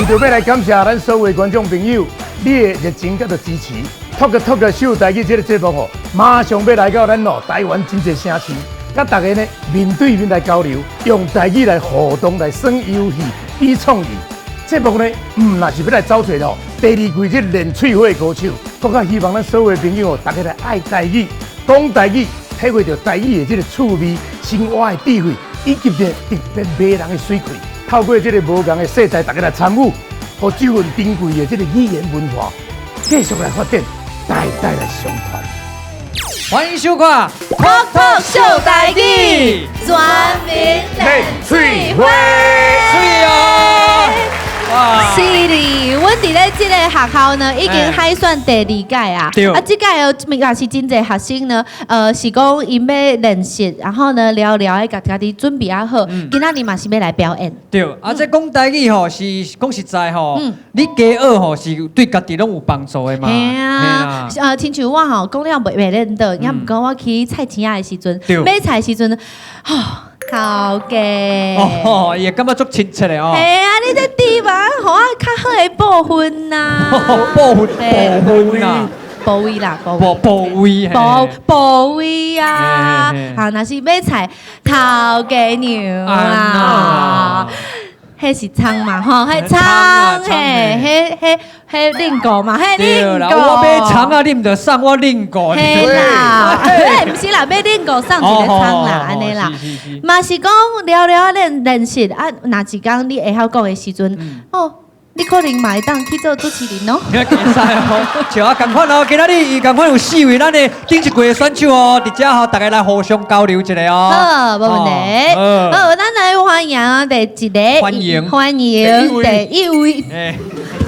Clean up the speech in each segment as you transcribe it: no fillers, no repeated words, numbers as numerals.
就欲來感謝咱所有觀眾朋友，你的熱情佮支持。Talk Talk 秀台語這个節目吼，馬上欲來到咱哦台灣真濟城市，佮大家呢面對面來交流，用台語來互動來耍遊戲、比創意。節目呢，毋但是欲來走揣哦第二季這練喙火的高手，閣較希望咱所有的朋友哦，大家來愛台語、講台語，體會著台語的這个趣味、生活的智慧，以及這特別迷人的媠氣。透過這个無仝的世代，大家來參與，予這份珍貴的這个語言文化繼續來發展，代代來相傳。歡迎收看《 Talk Talk 秀台語》全民練喙火。媠哦！哇！是哩，阮佇咧這个學校呢，已經海選第二屆啊。啊，這屆哦，也是真濟學生呢，是講𪜶欲練習，然後呢，了了愛共家己準備啊好。今仔日嘛是欲來表演。對，啊，這講台語吼是講實在吼，你加學吼是對家己攏有幫助的嘛。嘿啊，親像我吼講了袂練得，也毋過我去菜市仔的時陣，買菜的時陣，吼，頭家。哦，伊會感覺足親切的哦。嘿啊，你這地方予我較好的部分呐。部分部分啊。部位啦，部部位，部部位啊，啊，若是買菜頭家娘啊，彼是蔥嘛，吼，彼蔥，嘿，彼彼彼輪股嘛，彼輪股。我買蔥啊，你毋著送我輪股。嘿啦，嘿，毋是啦，買輪股送一个蔥啦，按呢啦。嘛是講了了練練習啊，若一工你會曉講的時陣，哦，你可能嘛會當去做主持人哦。會使哦，像啊，仝款哦，今仔日伊仝款有四位咱的頂一季的選手哦，佇遮吼，大家來互相交流一下哦。好，無問題。好，咱來歡迎第一個，歡迎歡迎第一位。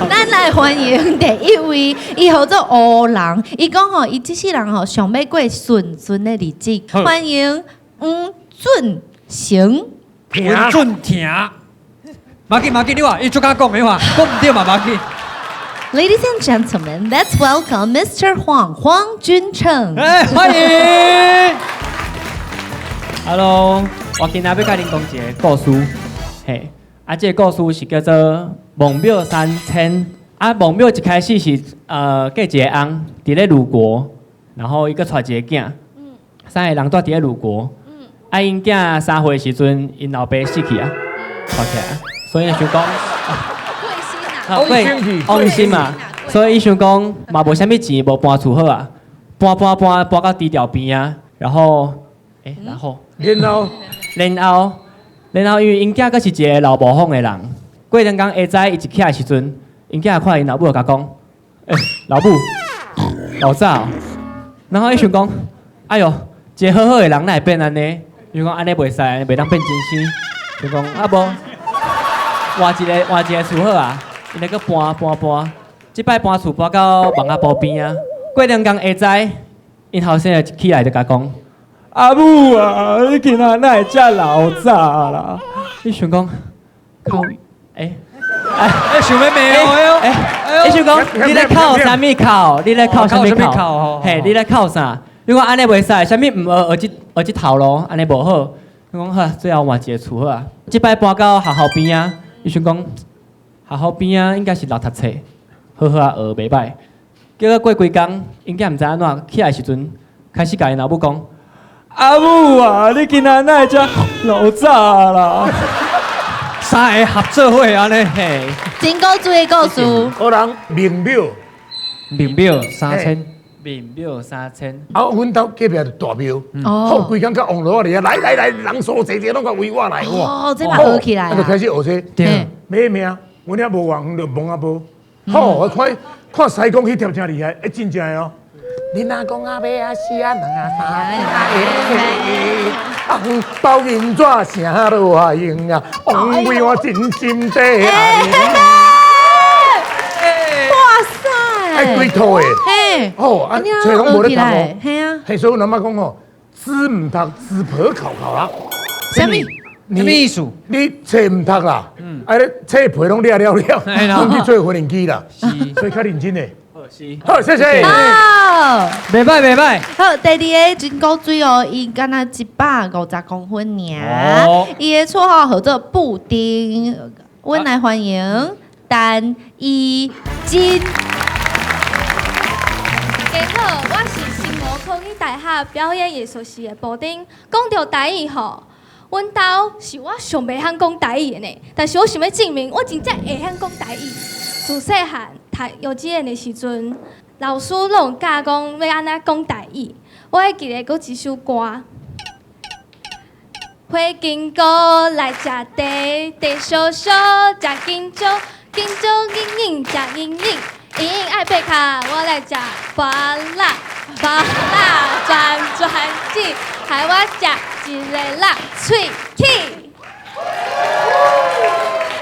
咱來歡迎第一位，伊號做烏人，伊講吼，伊這世人吼上欲過順順的日子。歡迎黃俊成。黃俊廷。馬緊馬緊，你話伊足敢講的話，講毋對嘛馬緊。 Ladies and gentlemen, let's welcome Mr. 黃黃君成。哎，歡迎。 Hello，我今仔欲共恁講一个故事，嘿，啊，這个故事是叫做孟廟三遷。啊，孟廟一開始是嫁一个翁佇咧魯國，然後伊閣娶一个囝，三个人住佇咧魯國。啊，𪜶囝3歲時陣，𪜶老爸死去啊，娶起來，所以想講，過身啊，往生嘛，所以伊想講嘛無啥物錢，無搬厝好啊，搬搬搬搬到池條邊啊，然後，欸，然後，然後，然後，然後因為𪜶囝閣是一个老無仿的人，過兩工下早伊一起來時陣，𪜶囝看𪜶老母就共講，欸，老母，老早，然後伊想講，哎喲，一个好好的人哪會變按呢？伊講按呢袂使，袂當變真心，就講啊無，換一个換一个厝好啊，𪜶就閣搬搬搬，這擺搬厝搬到望仔埔邊啊。過兩工下早，𪜶後生就起來就共講，阿母啊，你今仔哪會遮老早啦？伊想講，靠，欸，欸，想欲罵哦，欸，伊想講，你咧哭啥物哭？你咧哭啥物哭？嘿，你咧哭啥？你講按呢袂使，啥物毋學學這學這頭路，按呢無好。伊講好，最後換一个厝好啊。這擺搬到學校邊啊，伊想講學校邊啊應該是摎讀冊，好好啊學袂歹。結果過幾工，𪜶囝毋知按怎起來時陣，開始共𪜶老母講：阿母啊，你今仔哪會遮老早啦？三个合做伙按呢？嘿，真古錐的故事。烏人孟廟，孟廟三遷。孟廟三遷。啊，阮兜隔壁就大廟，好，規工佮王羅仔佇遐，來來來，人數濟濟攏共圍我來，哇！哦，這嘛學起來啊，就開始學這。對。買命，阮遐無偌遠就墓仔埔。好，我看看師公去跳真厲害，欸，真正的哦。你若講啊欲啊死啊兩啊三啊，包銀紙聲落用啊，王為我真心的愛。哇塞！哎，規套的。嘿。哦，啊，冊攏無咧讀哦。嘿啊。嘿，所以阮阿嬤講吼，書毋讀，豬婆哭哭啦。啥物？啥物意思？你冊毋讀啦，啊，你冊皮攏掠了了，攏去做縫紉機啦。是，所以較認真的。好，是。好，謝謝。好，袂歹袂歹。好，第二個真古錐哦，伊敢若150公分爾，伊的綽號號做布丁，阮來歡迎。陳怡真。大家好，我是新吴科技大學表演藝術系的布丁。講著台語吼，阮兜是我上袂曉講台語的呢。但是我想欲證明，我真正會曉講台語。自細漢讀幼稚園的時陣，老師攏有教講欲按怎講台語。我還記得閣一首歌：火金菇來食茶，茶燒燒，食緊少，緊少緊緊食英英。英英愛爬跤，我來食芭樂，芭樂轉轉子，害我食一个落喙齒。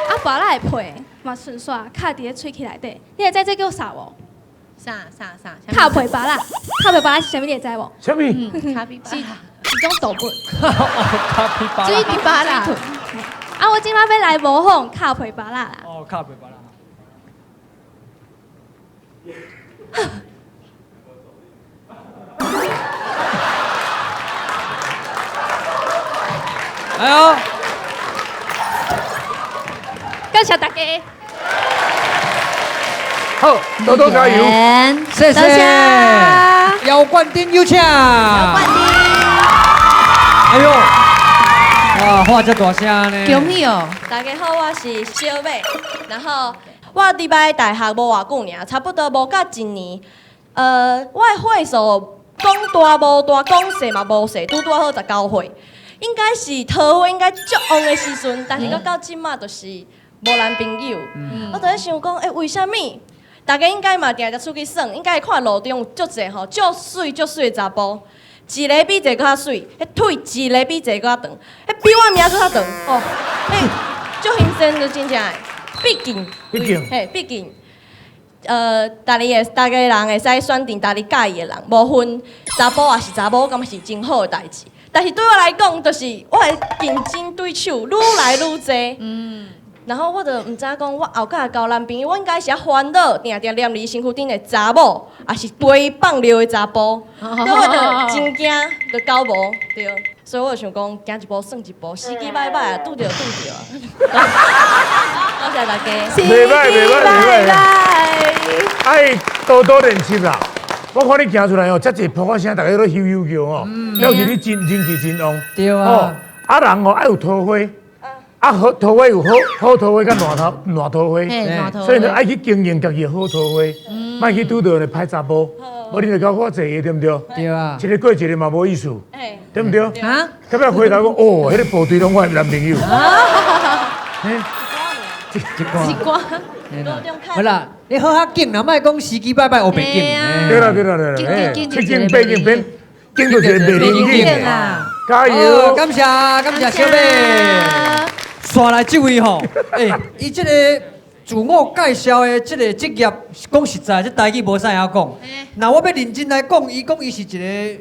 啊，芭樂的皮嘛順紲卡佇咧喙齒內底，你會知這叫啥無？啥啥啥？卡皮芭樂，卡皮芭樂是啥物？你會知無？啥物？卡皮是一種動物。卡皮巴水滴芭樂。啊，我這擺欲來模仿卡皮芭樂啦。哦，卡皮巴拉。哎呦！感謝大家。好，多多加油！謝謝。姚冠丁有請。姚冠丁。哎呦！哇，喊遮大聲呢！恭喜哦！大家好，我是小美。然後我佇擺大學無偌久爾，差不多無到一年。我的歲數講大無大，講細嘛無細，拄拄好19歲。應該是桃花應該足旺的時陣，但是到這馬就是無男朋友。我就咧想講，欸，為啥物？大家應該嘛定定出去耍，應該會看路中有足濟吼，足媠足媠的查埔，一个比一個較媠，彼腿一個比一個較長，彼比我名閣較長哦，彼足興奮就真正的。畢竟，畢竟，嘿，畢竟，逐家人會使選定家己佮意的人，無分查埔抑是查某，我感覺是真好的代誌。但是對我來講，就是我的競爭對手愈來愈濟。然後我就毋知講，我後蓋交男朋友，我應該是愛煩惱，定定黏佇身軀頂的查某，抑是陪放尿的查埔，所以我就真驚，就交無對。所以我就想講，行一步算一步，時機歹歹啊，拄著拄著啊。多謝大家。袂歹袂歹袂歹。愛多多練習啦。我看你行出來哦，遮濟噗仔聲，大家都咻咻叫哦，表示你真人氣真旺。對啊。啊人哦愛有桃花。啊，好桃花有好好桃花佮爛桃爛桃花，所以呢愛去經營家己的好桃花，莫去拄著咧歹查埔，無你就交我濟個對毋對？對啊，一個過一個嘛無意思，對毋對？啊，到尾回頭講，哦，彼個部隊攏我的男朋友。一寡，好啦，你好較緊啦，莫講時機歹歹烏白緊。對啦對啦對啦，七經八經變，經到一個袂靈經啊！加油！感謝感謝小美。紲來這位吼，欸，伊這個自我介紹的這個職業，講實在，這台語無啥會曉講。若我欲認真來講，伊講伊是一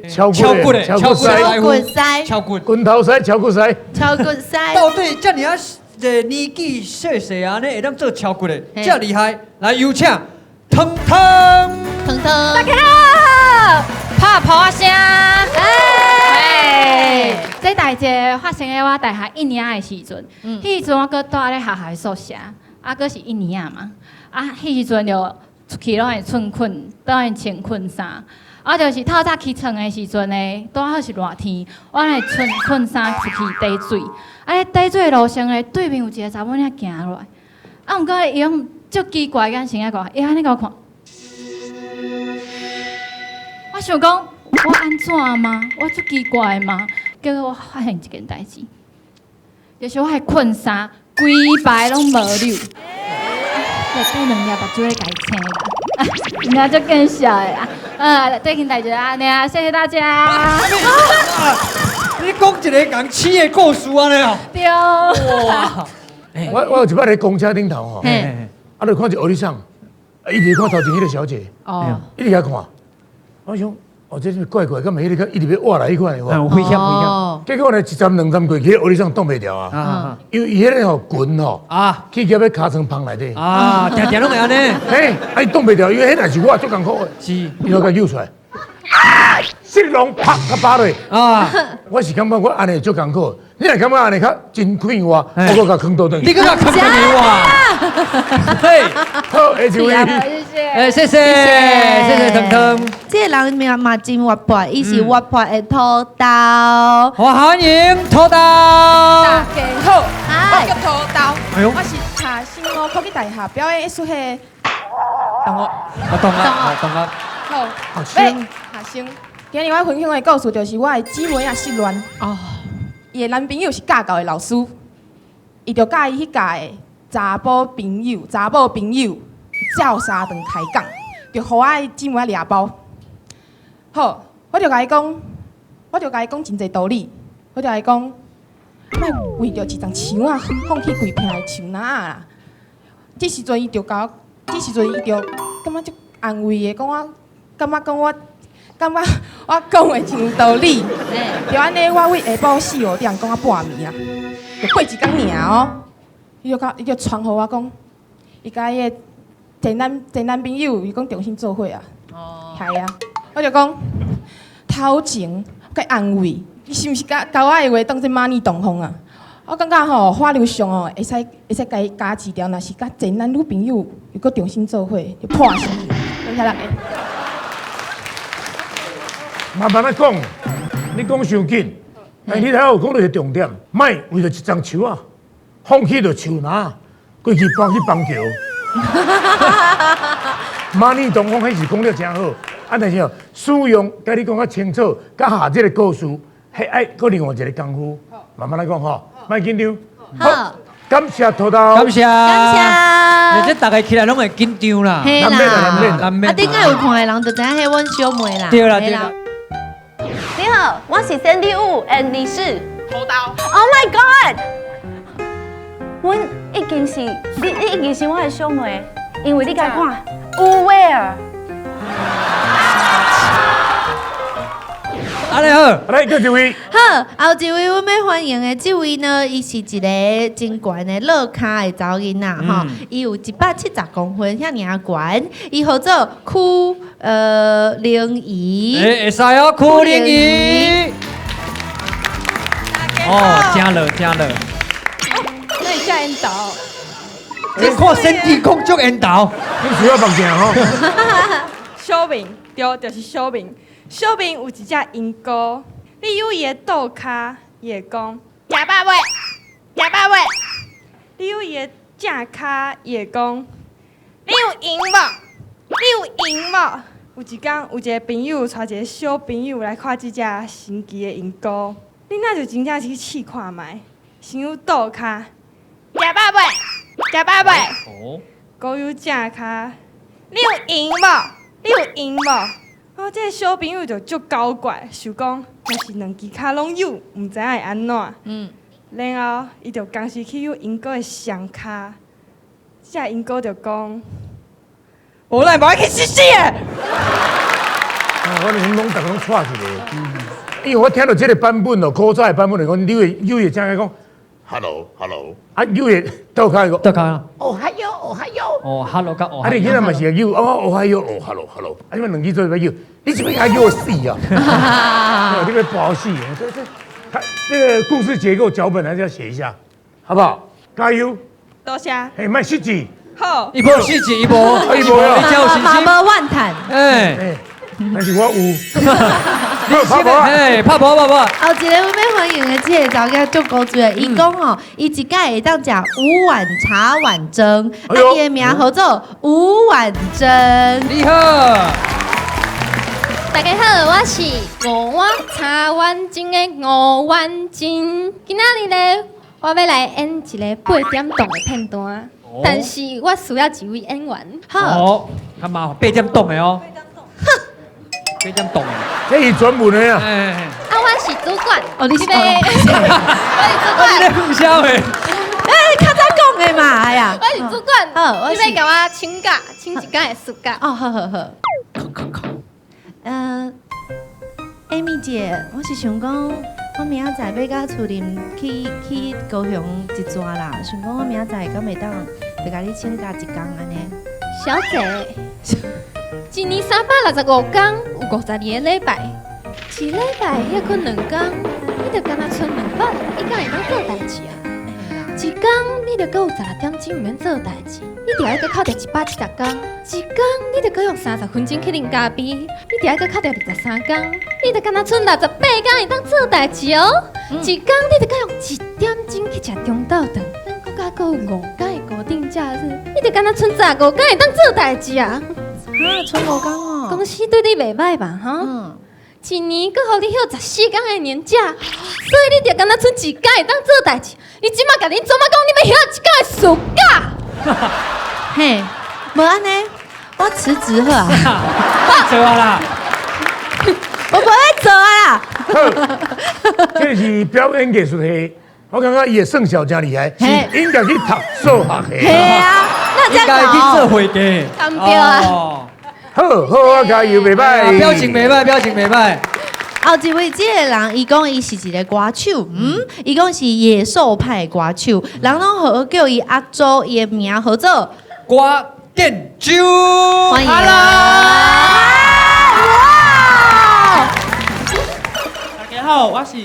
個敲骨的，敲骨敲骨師，敲骨，拳頭師，敲骨師，敲骨師。到底遮爾仔個年紀細細按呢，會當做敲骨的，遮厲害！來，有請騰騰，騰騰，大家好，拍噗仔聲。這代誌發生佇我大學一年的時陣，彼時陣我閣蹛咧學校宿舍，啊，閣是一年仔嘛，啊，彼時陣就出去攏會穿困，攏會穿困衫，啊，就是透早起床的時陣呢，拄好是熱天，我會穿困衫出去提水，啊，咧提水的路上咧，對面有一個查某囝行落來，啊，毋過伊用足奇怪眼神仔看，伊按呢共我看，我想講我按怎嗎？我足奇怪嗎？結果我發現一件代誌，就是我的困衫規排攏無紐，啊，就兩粒目珠咧共伊青啦，應該足見笑的啦。這件代誌按呢啊，謝謝大家。你講一個共痴的故事按呢哦？對。我有一擺佇公車頂頭吼，啊，就看一個歐吉桑，一直看頭前彼個小姐，一直共看，我想。哦，這是怪怪，敢若彼個一直欲挖來彼款的有危險危險。結果呢，一站兩站過去，歐吉桑擋袂牢啊！因為伊彼個吼裙吼啊，去夾欲尻川縫內底啊，定定攏會按呢。嘿，啊伊擋袂牢，因為彼若是我足艱苦的，是，伊就共揪出來，啊，色狼拍佮巴落啊！我是感覺我按呢足艱苦，你若感覺按呢較真快活，我閣共囥倒轉。你閣共囥轉去哇？嘿，好，下一位。哎，謝謝，謝謝騰騰。這个人名嘛真活潑，伊是活潑的土豆。歡迎土豆。大家好，我叫土豆，我是讀新吳科技大學表演藝術系同學。我懂啦，我懂啦。好，學生，學生。今日我分享的故事就是我的姊妹仔失戀。哦。伊的男朋友是駕校的老師，伊就佮伊彼屆的查埔朋友，查某朋友照三頓開講，就予我的姊妹仔掠包。好，我就共伊講，我就共伊講真濟道理，我就共伊講，莫為著一叢樹仔放棄規片的樹林仔啦。這時陣伊就共我，這時陣伊就感覺足安慰的，講我感覺講我感覺我講的真有道理。就按呢，我對下晡四五點講到半暝啊，就過一工爾哦。伊就共伊就傳予我講，伊共伊的前男朋友，伊講重新做伙啊。哦。係啊，我就講頭前佮安慰，你是毋是共共我的話當做瑪尼東風啊？我感覺吼法律上吼會使會使共伊加治療，若是佮前男女朋友又閣重新做伙，就破死。多謝大家。慢慢仔講，你講傷緊，但你頭有講到一個重點，莫為著一叢樹仔，放棄著樹林，規氣搬去邦橋。瑪尼東風彼是講得誠好，啊，但是哦，使用共你講較清楚，佮下這個故事，彼愛閣另外一個功夫，慢慢來講吼，莫緊張。好，感謝土豆，感謝，感謝。這逐家起來攏會緊張啦，嘿啦，難免難免。啊，頂下有看的人就知影彼阮小妹啦。對啦對啦。你好，我是 Sandy Wu， and 你是土豆。 Oh my God！阮已經是你，你已經是我的小妹，因為你共看，有 where？按呢好，來，閣一位。好，後一位阮欲歡迎的這位呢，伊是一个真懸的樂跤的查某囡仔吼，伊有170公分，遐爾仔懸，伊號做屈玲儀。欸，會使哦，屈玲儀。哦，真熱真熱。那你下緣豆。你看身體講足緣投。你需要目鏡吼。小明，對，就是小明。小明有一隻鸚鵡，你有伊的倒跤，伊會講食飽未？食飽未？你有伊的正跤，伊會講你有閒無？你有閒無？有一工，有一个朋友帶一个小朋友來看這隻神奇的鸚鵡，你若就真正去試看覓，先有倒跤，食飽未？食飽未？哦。閣有正跤，你有閒無？你有閒無？哦，這个小朋友就足搞怪，想講若是兩支跤攏有，毋知影會按怎。然後伊就同時去扭鸚鵡的雙跤，這隻鸚鵡就講：無咱無愛去死死的。啊，我哋攏逐个攏錯一个，因為我聽著這个版本哦，古早的版本就講，扭的扭的正講，hello，hello，啊扭的倒跤講，倒跤，哦嗨喲，哦嗨喲，哦 hello 佮哦，啊你囡仔嘛是會扭，哦哦嗨喲，哦 hello hello，啊你們兩支做伙扭，你是欲共扭死啊？你欲爆死！這這，他這個故事結構腳本還是要寫一下，好不好？加油！多謝。嘿，莫失志。好。伊無失志，伊無，伊無啊，你才有信心。嘛無怨嘆。哎，但是我有。拍無，嘿，拍無拍無。後一個阮欲歡迎的這個查某囝足古錐的，伊講吼，伊一擺會當食五碗茶碗蒸，啊，伊的名號做吳婉珍。你好。大家好，我是五碗茶碗蒸的吳婉珍。今仔日呢，我欲來演一个八點檔的片段，但是我需要一位演員。好，較麻煩，八點檔的哦。八點檔的，這是專門的啊。啊，我是主管。哦，你是我是主管。你咧分銷的？哎，較早講的嘛，哎呀。我是主管。好，你欲共我請假，請一工的事假。哦，好好好。嗯，Amy 姐，我是想講，我明仔載欲佮厝林去去高雄一轉啦，想講我明仔載敢會當就共你請假一工按呢？小姐，一年365工，有52个禮拜，一禮拜歇睏兩工，你就干焦賰兩擺，一工會當做代誌啊。一工你就閣有16點鐘毋免做代誌，你就愛閣扣掉170工。一工你就閣用30分鐘去啉咖啡，你就愛閣扣掉23工，你就干焦賰68工會當做代誌哦。一工你就閣用1點鐘去食中晝頓，咱國家閣有五工的固定假日，你就干焦賰15工會當做代誌啊！啊，賰五工哦。公司對你袂䆀吧？哈，一年閣予你歇14工的年假，所以你就干焦賰一工會當做代誌。你這馬共恁祖媽講，你欲歇一工的事假。嘿，無按呢，我辭職好啊。做啊啦！我無愛做啊啦。好，這是表演藝術系，我感覺伊的算數真厲害，是應該去讀數學系。係啊，那應該去做會計。對啊。好好啊，加油，袂䆀。表情袂䆀，表情袂䆀。後一位這個人，伊講伊是一個歌手，伊講是野獸派歌手，人攏號叫伊阿周，伊的名號做郭建洲。歡迎。 Hello。哇！大家好，我是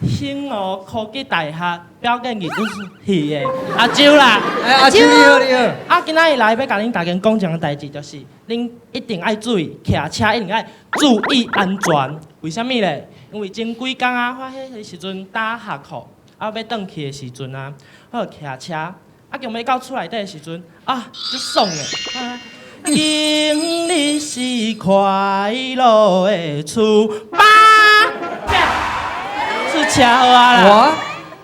興和科技大學表演藝術系的阿周啦。哎，阿周你好，你好。啊，今仔日來欲共恁大家講一項代誌，就是恁一定愛注意，騎車一定愛注意安全。為啥物咧？因為前幾工啊，我彼個時陣搭下課，啊，欲轉去的時陣啊，我就騎車，啊，強欲到厝內底的時陣，啊，足爽的。啊，今日是快樂的出發，出車禍啊啦！我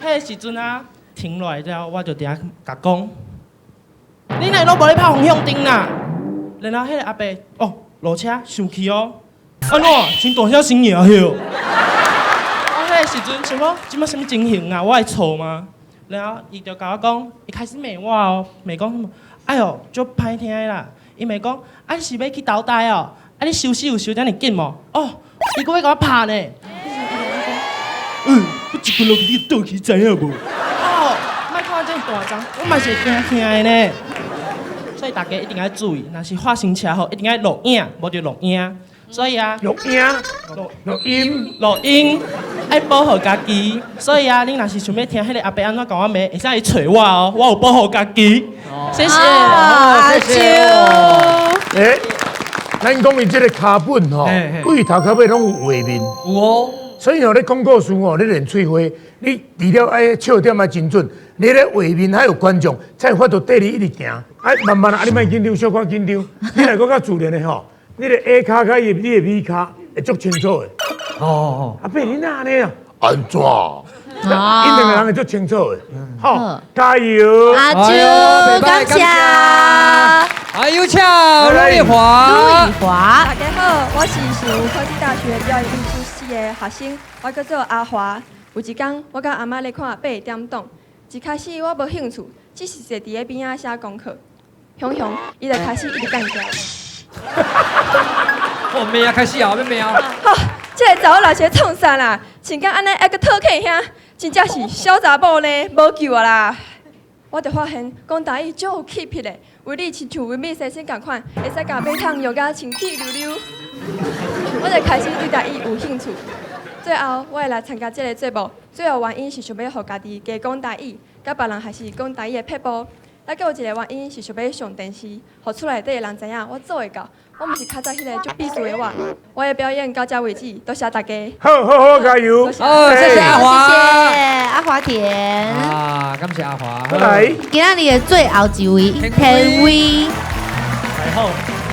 彼個時陣啊，停落來了，我就佇遐共講，你哪會攏無咧拍方向燈啦？然後彼個阿伯哦，落車生氣哦，按怎？真大聲先贏了。我彼個時陣想講，這馬啥物情形啊？我會錯嗎？然後伊就共我講，伊開始罵我哦，罵講什麼？哎喲，足歹聽的啦！伊罵講，啊你是欲去投胎哦？啊你收屍有收遮爾緊無？哦，伊閣欲共我拍呢。嗯，我一棍落去你就倒去，知影無？哦，莫看我這麼大張，我嘛是會驚驚的呢。所以大家一定愛注意，若是發生車禍，一定愛錄影，無就錄影。所以啊，錄影、錄錄音、錄音，愛保護家己。所以啊，你若是想欲聽彼個阿伯按怎共我罵，會使來揣我哦，我有保護家己。謝謝。阿周。欸，咱講伊這個腳本吼，對頭到尾攏有畫面。有哦。所以吼，咧講故事吼，咧練喙花，你除了愛笑點愛精準，你咧畫面還有觀眾，才有法度綴你一直行。啊，慢慢啊，你莫緊張，小可緊張。你若閣較自然的吼，你的 A 卡佮伊你的 B 卡會足清楚的。哦哦。阿伯，你哪按呢啊？按怎？𪜶兩個人會足清楚的。好，加油！阿周，感謝。哎呦，巧，呂麗華。呂麗華。大家好，我是樹科技大學表演藝術系的學生，我叫做阿華。有一工，我佮阿媽咧看八點檔，一開始我無興趣，只是坐佇咧邊仔寫功課。雄雄，伊就開始一直幹譙。哦，罵啊，開始啊，欲罵啊。好，這个查某人是咧創啥啦？穿甲按呢，猶閣討客兄，真正是小查某呢，無救啊啦！我就發現講台語足有氣魄的，為你親像文美先生仝款，會使共馬桶用甲清氣溜溜。我就開始對台語有興趣。最後，我會來參加這个節目，主要原因是想欲予家己加講台語，佮別人學習講台語的撇步。還閣有一個原因是想欲上電視，予厝內底的人知影我做會到。我毋是較早彼个足鄙視的我。我的表演到這為止，多謝大家。好好好，加油！好，謝謝阿華，謝謝阿華田。啊，感謝阿華。來，今仔日的最後一位天威。大家好，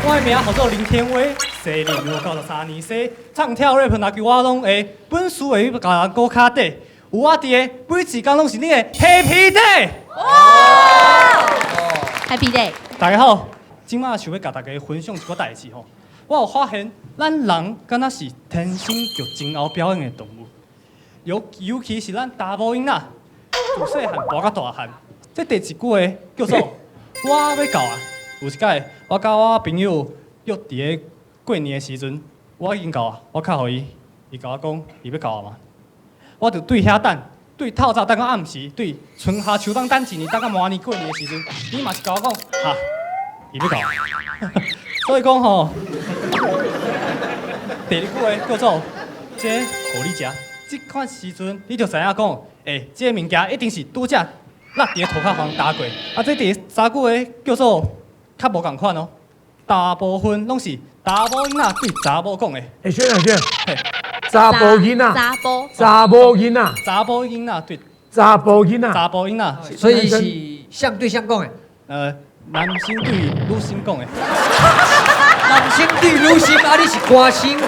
我的名號做林天威，生年93年生，唱跳 rap 若求我攏會，本事會共人顧跤底，有我佇的，每一工攏是你的 Happy Day。哇！Happy Day。大家好，這馬想欲共大家分享一個代誌吼。我有發現，咱人敢若是天生就真𠢕表演的動物，尤其是咱查某囡仔，自細漢跋到大漢。這第一句話叫做我欲到啊。有一擺，我佮我朋友約佇咧過年的時陣，我已經到啊，我敲予伊，伊共我講伊欲到啊嘛。我就對遐等，對透早等到暗時，對春夏秋冬等一年，等到明年過年的時陣，伊嘛是共我講，哈，伊欲到啊。所以講吼，第二句話叫做這予你食，這款時陣你就知影講，欸，這个物件一定是拄才落佇咧塗跤予人打過。啊，這第三句話叫做較無仝款哦，大部分攏是查某囡仔對查某講的。欸，學長學長，查埔囡仔，查埔，查某囡仔，查某囡仔對查埔囡仔，查甫囡仔，所以是相對相講的。男生對女生講的。男生對女生，啊你是歌星，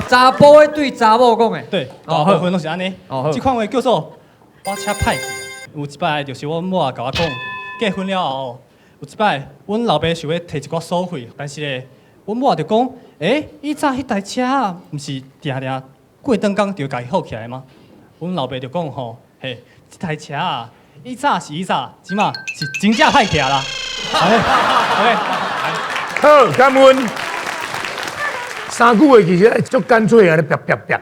查埔的對查某講的。對，大部分攏是按呢。哦，這款話叫做我車歹去。有一擺就是阮某仔共我講，結婚了後，有一擺阮老爸想欲提一寡所費，但是咧，阮某仔就講，欸，以早彼台車仔，毋是定定過轉工就共伊好起來嗎？阮老爸就講吼，嘿，這台車啊，以早是以早，這馬是真正歹起啦。OK，好，感恩。三句話其實足乾脆啊，咧啪啪啪。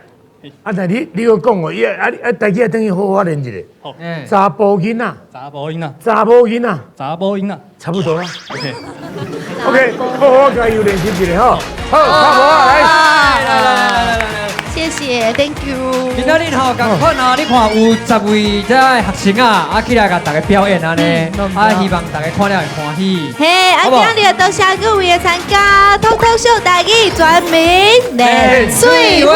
啊，但你閣講哦，伊啊啊，台語等於好好練一下。好，查埔囡仔，查某囡仔，查某囡仔，查某囡仔，差不多啦。 OK。 OK，好好加油練習一下吼。好，差不多來。來來來來來來。謝謝，Thank you。今仔日吼，仝款啊，你看有10位這个學生啊，啊起來共大家表演按呢，啊希望大家看了會歡喜。嘿，啊，今日多謝各位的參加，脫口秀台語全民練嘴話。